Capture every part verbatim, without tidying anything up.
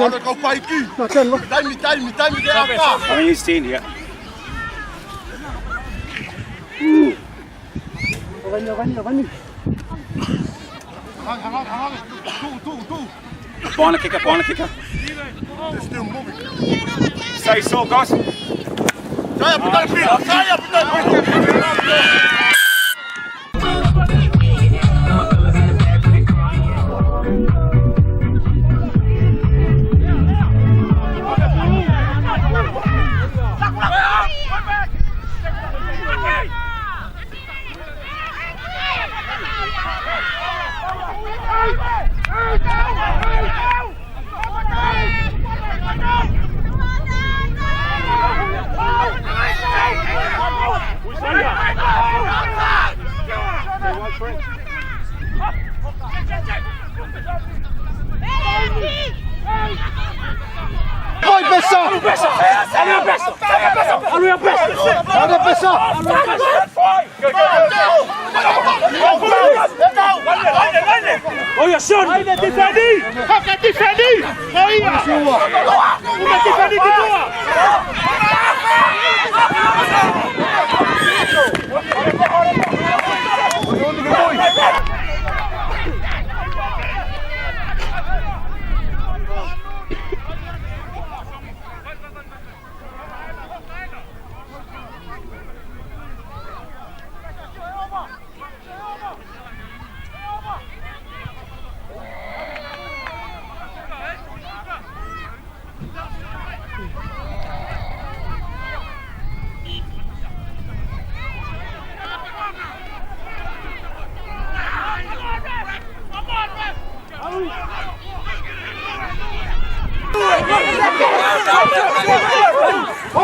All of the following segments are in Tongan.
Ole kau paiki. Taimi, taimi, taimi ke aka. I mean, he's staying here. Ovani, ovani, ovani. Hang on, hang on, hang on. Tuʻu, tuʻu, tuʻu. Paona kicker, paona kicker. They're still moving. Sai so, guys. Sai, put that field. Sai, put that field. Vai, Pesa! Vai, Pesa! Vai, Pesa! Vai, Pesa! Oia, Sean! Haka tifeni! Haka tifeni! Oia! Uma tifeni ki tuʻa!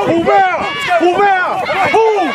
Move out! Move out! Move!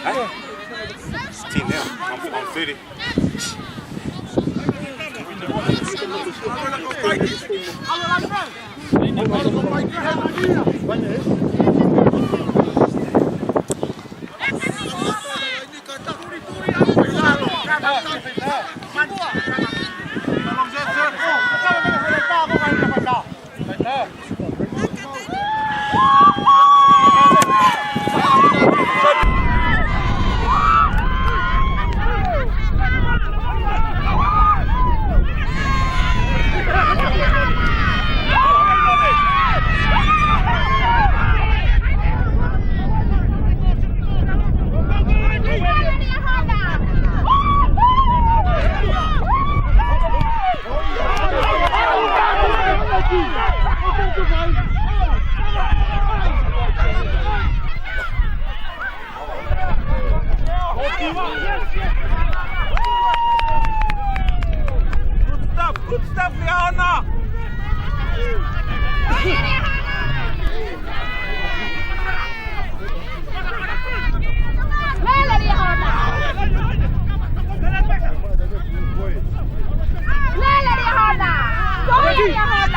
It's ten now. I'm, I'm thirty. Good stuff, good stuff, Liahona. Lele Liahona. Lele Liahona. Lele Liahona. Lele Liahona.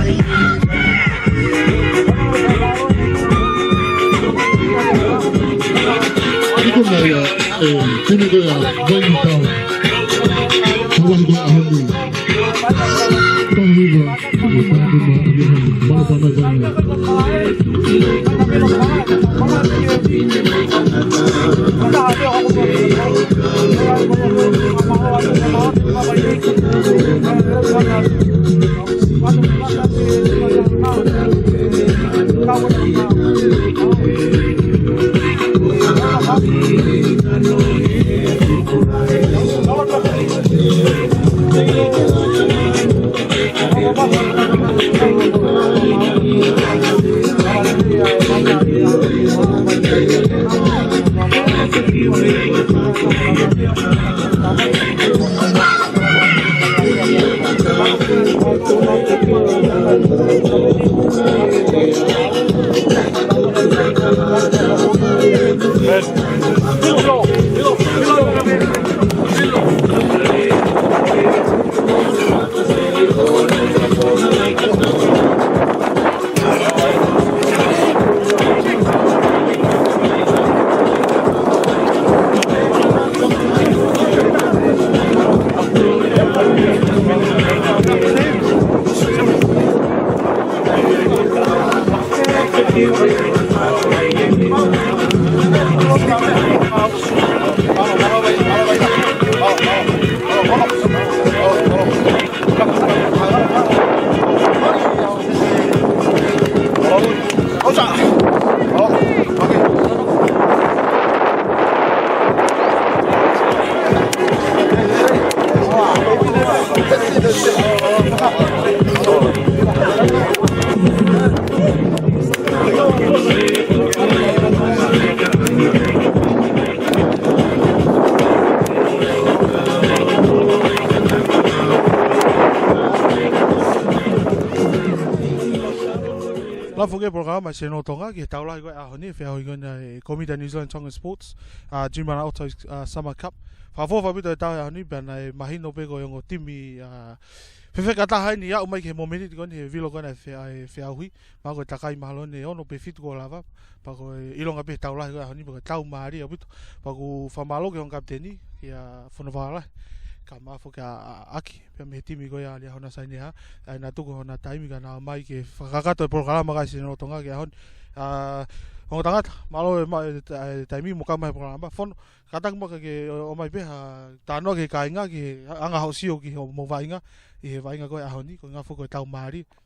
Iko mai ʻa e timi ko ia Vainī Town. Tauhi ko ia ʻaho ni. Tauhi ko ia. Tauhi ko ia. Tauhi ko ia. Lava foki e polokalama Senolo Tonga ki he tau lahi ko e ʻaho ni, feʻauhi ko ena e Komiti New Zealand Tongan Sports, ʻa, Jim Mana Auto, ʻa, Summer Cup. Fakaʻofoʻofa ʻaupito e tau he ʻaho ni, pea naʻe mahino pē ko e ongo timi, ʻa, fefeka taha eni ʻo aʻu mai ki he momeniti ko eni he vilo ko ena e fe-, ʻa e feʻauhi. Mahalo ko e takai mahalo ʻe ono pe fitu kuo lava. Pea ko e ʻilonga pē he tau lahi ko e ʻaho ni, pea ko e tau mālie ʻaupito. Pea ʻoku ou fakamālō ki he ongo kapiteni, kia Fonovala, kae ʻumaʻā foki ʻa, ʻa, ʻAki, pea mei he timi ko ia ʻa Liahona Saineha, ʻa ia naʻa tuku hona taimi kae nau ō mai ke fakakakato e polokalama ʻa e Senolo Tonga ki he ʻaho ni. ʻA, ongo tangata, mālō e ma-, e ta-, e taimi mo kau mai he polokalama. Fono, kātaki muʻa ke ō, ō mai pē ha talanoa ki he kāinga, ki he anga hoʻo sio ki hoʻomou vaʻinga ʻi he vaʻinga ko e ʻaho ni, ko e ʻuhinga foki ko e tau mālie. Ko,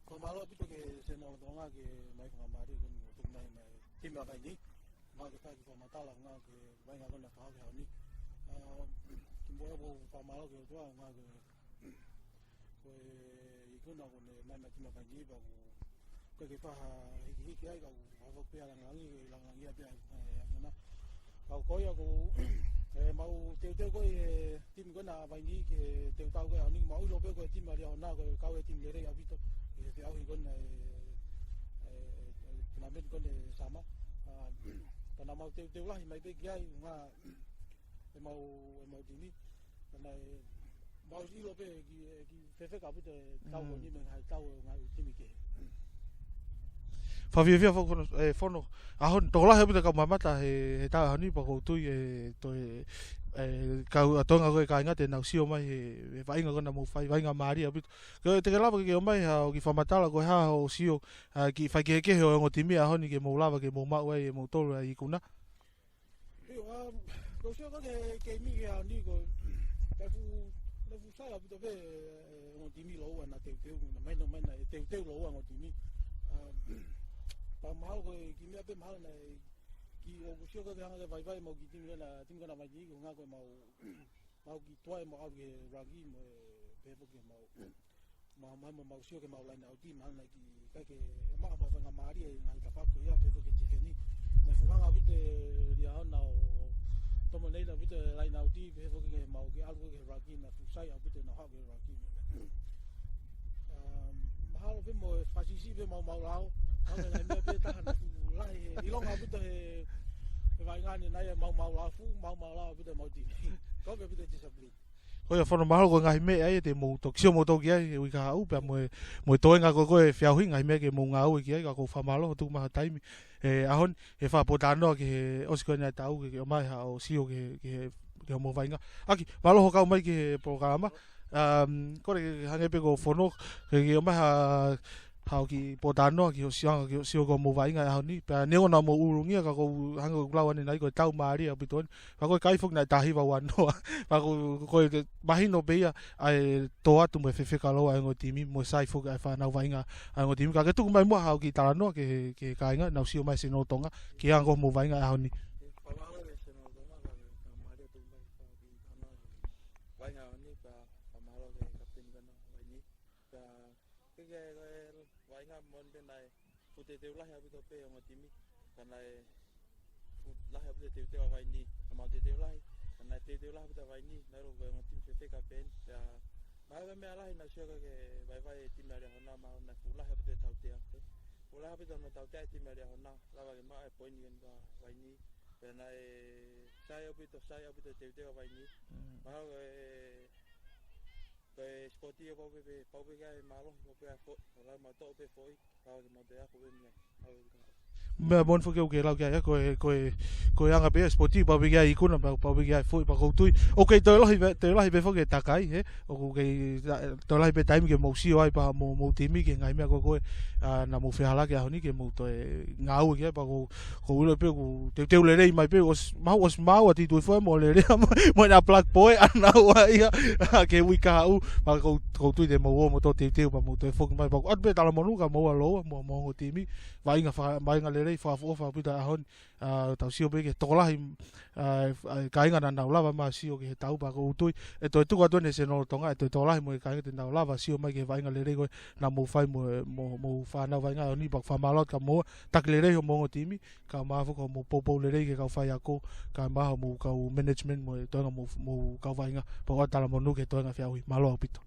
ko e mālō ʻaupito ki he Senolo Tonga ki he maʻu faingamālie ko eni ʻo tuku mai mai timi ʻa Vainī. Mahalo ko e fai ha kiʻi fakamatala ʻo e ngaahi vaʻinga ko ena ʻoku hoko he ʻaho ni. ʻA, kimuʻa ʻoku ou fakamālō ki he ʻOtua ʻo e ngaahi ko e, ko e ikuna ko eni mai mai timi ʻa Vainī pea ʻoku ʻikai ke fai ha hikihiki ai ka ʻoku ʻofa pē ʻa e langilangi, ke langilangiʻia pē ʻa e, ʻa e ikuna. Ka ko ia ko e, mau teuteu ko ē he timi ko ena ʻa Vainī ki he teutau ko e ʻaho ni, mau ʻilo pē ko e timi ʻa Liahona ko e kau he timi lelei ʻaupito ʻi he feʻauhi ko ena e, e, e, tournament ko ena e Summer. ʻA, pea naʻa mau teuteu lahi mai pē ki ai, ʻuhinga ʻemau, ʻemau timi. Pea naʻe mau ʻilo pē ki, ki fefeka ʻaupito e tau ko eni mei he ngaahi tau ʻo e ngaahi timi kehe. Fakafiefia foki Fono, e, Fono, ʻaho ni, tokolahi ʻaupito e kau mamata he, he tau ʻaho ni pea ʻoku ou tui e toe, e, kau ʻa Tonga ko e kāinga te nau sio mai he, he vaʻinga ko ena ʻoku mou fai, vaʻinga mālie ʻaupito. Ko e te ke lava ke ke ō mai ha kiʻi fakamatala ko e hā hoʻo sio, ʻa, ki he faikehekehe ʻo e ongo timi ʻaho ni ke mou lava ke mou maʻu ai ʻe moutolu ʻa e ikuna. ʻIo, ʻa, ko e sio ko ē ki he keimi ki he ʻaho ni ko e, naʻe fuʻu, naʻe fuʻu sai ʻaupito pē, e, ongo timi lōua naʻe teuteu, naʻe mahino mai naʻe teuteu lōua ongo timi. ʻA, pea mahalo ko e kiʻi meʻa pē mahalo naʻe kiʻi ʻoku sio ko ē ke hanga ke vaivai ʻemau kiʻi timi ko ena, timi ko ena Vainī ko e ʻuhinga ko ʻemau, mau kiʻi tuai ʻemau ʻalu ki he rugby mo e pehē foki ʻemau, mau, mau, mau, mau sio ki heʻemau line out, mahalo naʻe ʻikai ke maʻu ha faingamālie ʻi he ngaahi tafaʻaki ko ia, pehē foki ki he tifeni. Naʻe fuʻu hanga ʻaupito ʻe Liahona ʻo tomonaʻi ʻaupito e line out, pehē foki ki heʻemau kiʻi ʻalu ki he rugby, naʻe fuʻu sai ʻaupito ʻenau haʻu ki he rugby. Um, mahalo pē mo e fakasiʻisiʻi pē ʻemau maʻulalo, mahalo naʻe meʻa pē taha naʻe fuʻu lahi he ʻilonga ʻaupito he, he vaʻinga ni naʻe ʻi ai ʻemau maʻulalo, fuʻu maʻulalo ʻaupito ʻemau timi. Ko e ʻaupito e discipline. Ko ia, Fono, mahalo ko e ngaahi meʻa ia te mou toki sio moutolu ki ai he uike kahaʻu, pea mo e, mo e toenga ko ē ko e feʻauhi, ngaahi meʻa ke mou ngāue ki ai, ka ʻoku ou fakamālō hoʻo tuku mai ho taimi he ʻaho ni, he fakapotoʻi atu ki he ʻosi ko eni ʻa e taʻu ke, ke ʻomai haʻo sio ki he, ki he, ki hoʻomou vaʻinga. ʻAki, mālō hoʻo kau mai ki he polokalama. Um, kole ke hangē pē ko Fono, ke, ke ʻomai ha, haʻo kiʻi potoʻi atu ki hoʻo sio, ki hoʻo sio ki hoʻomou vaʻinga he ʻaho ni. Pea neongo naʻa mou ʻulungia, ka ʻoku ou hangē ko ʻeku lau ʻanenai, ko e taʻu mālie ʻaupito eni. Pea ko e kai foki naʻe taha hiva ua noa. Pea ko, ko e mahino pē ia ʻa e tō atu mo e fefeka lōua ʻa e ongo timi, mo e sai foki ʻa e fānau vaʻinga ʻa e ongo timi. Ka ke tuku mai muʻa haʻo kiʻi talanoa ki he, ki he kāinga, nau sio mai Senolo Tonga, ki he anga ko ē hoʻomou vaʻinga he ʻaho ni. Fakamālō ki he Senolo Tonga, ka, ka mālie tuku mai haʻo kiʻi talanoa ki he vaʻinga he ʻaho ni, pea fakamālō ki he kapiteni ko ena ʻo Vainī. Pea, ke, ke, ke, vaʻinga moʻoni pē naʻe fuʻu teuteu lahi ʻaupito pē ongo timi, ka naʻe fuʻu lahi ʻaupito teuteu ʻa Vainī, ʻa maʻu teuteu lahi, ka naʻe teuteu lahi ʻaupito ʻa Vainī, naʻe ʻilo ko e ongo timi fefeka pē eni, pea mahalo ko e meʻa lahi naʻe sio ki ai ke vaivai e timi ʻa Liahona, mahalo naʻe fuʻu lahi ʻaupito e tautea, ē. Fuʻu lahi ʻaupito hono tautea e timi ʻa Liahona, lava ke maʻu e poini eni kia Vainī, pea naʻe sai ʻaupito, sai ʻaupito teuteu ʻa Vainī. Mm. Mahalo ko e Ko e sipoti ʻoku pau pē, pē, pau pē ke ʻi ai e mālohi, pau pē ke ʻi ai e foʻi, ʻo lau mautolu pē foʻi, pau ke mautolu ʻi ai e foʻi meʻa, pau pē ke. Meʻa moʻoni foki ʻoku ke lau ki ai, ko e, ko e, ko e anga pē ia e sipoti, pau pē ke ʻi ai e ikuna, pau, pau pē ke ʻi ai e foʻi, pea ʻoku ou tui. ʻOku kei toe lahi pē, toe lahi pē foki e takai, hē? ʻOku kei, ʻa, toe lahi pē taimi ke mou sio ai pē mo, mo timi ki he ngaahi meʻa ko ē ko ē, ʻa, naʻa mou fehālaaki he ʻaho ni ke mou toe ngāue ki ai, pea ʻoku ʻOku ou ʻilo pē ʻoku teuteu lelei mai pē, ʻosi, mahalo ʻosi maʻu ʻa Tuʻi Tuʻifoʻou mo e lelei mo, mo ʻena black boy ʻanaua ia ki he uike kahaʻu, pea ʻoku ou, ʻoku ou tui te mou ō mo toe teuteu pea mou toe foki mai, pea ʻoku ʻoatu pē e talamonū kia moua lōua, mo, mo e ongo timi, vaʻinga faka-, vaʻinga lelei, fakaʻofoʻofa ʻaupito he ʻaho ni, ʻa, tau sio pē ki he tokolahi, ʻa, ʻa, kāinga naʻa nau lava mai ʻo sio ki he taʻu pea ʻoku ou tui, ʻe toe tuku atu eni ʻe he Senolo Tonga, ʻe toe tokolahi mo e kāinga te nau lava ʻo sio mai ki he vaʻinga lelei ko ē naʻa mou fai mo, mo, mo e fānau vaʻinga he ʻaho ni, pea ʻoku fakamālō atu kia moua, taki lelei hoʻomou ongo timi, kae ʻumaʻā foki hoʻomou poupou lelei ki he kau faiako, kae ʻumaʻā hoʻomou kau management mo e toenga hoʻomou, hoʻomou kau vaʻinga, pea ʻoku ou talamonū ki he toenga feʻauhi. Mālō ʻaupito.